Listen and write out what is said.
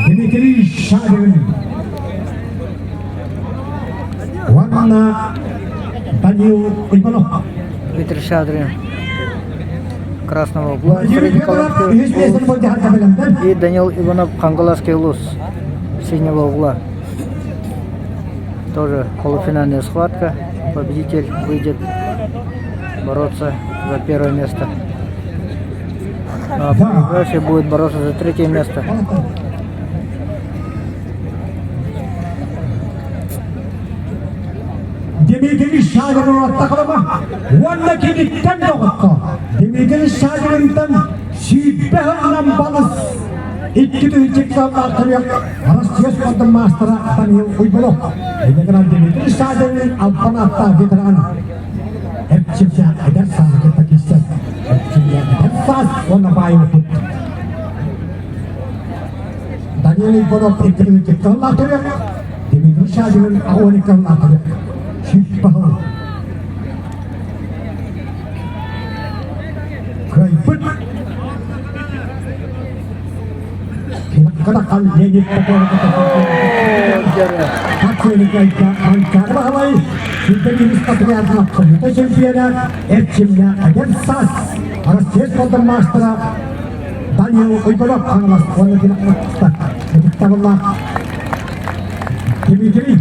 Дмитрий Шадрин уонна Данил Иванов. Дмитрий Шадрин красного угла Владимир Федоров үһүс миэстэни былдьаһарга бэлэмнэр. И Данил Иванов Хангаласский улус синего угла. Тоже полуфинальная схватка. Победитель выйдет бороться за первое место. А проигравший будет бороться за третье место. Дмитрий Шагин аттахалама уонна киниттэн доҕотто. Дмитрий Шагинтан 20 сылынан балыс икки тыһыынча көрүөх Россия спордун маастара Даниил Уйбанов. Иннигинэн Дмитрий Шагин албан ааттаах ветеран Эрчимнээх эдэр сааһы кытта киирсэр. Эрчимнээх эдэр саас уонна баай опыт. Даниил Иванов икки тыһыынча көрүөх Дмитрий Шагин 12 сыллаах 120 сыл. Кыайбыт Кытахан Леонид Попов Манчаары Баһылай Сүрдэ патриарх абсолютнай чемпиона Эрчимҥэ эдэр саас Россия спордун маастара Данил Уйбанов Хаҥалас уонна Ытыктабыллаах Дмитрий.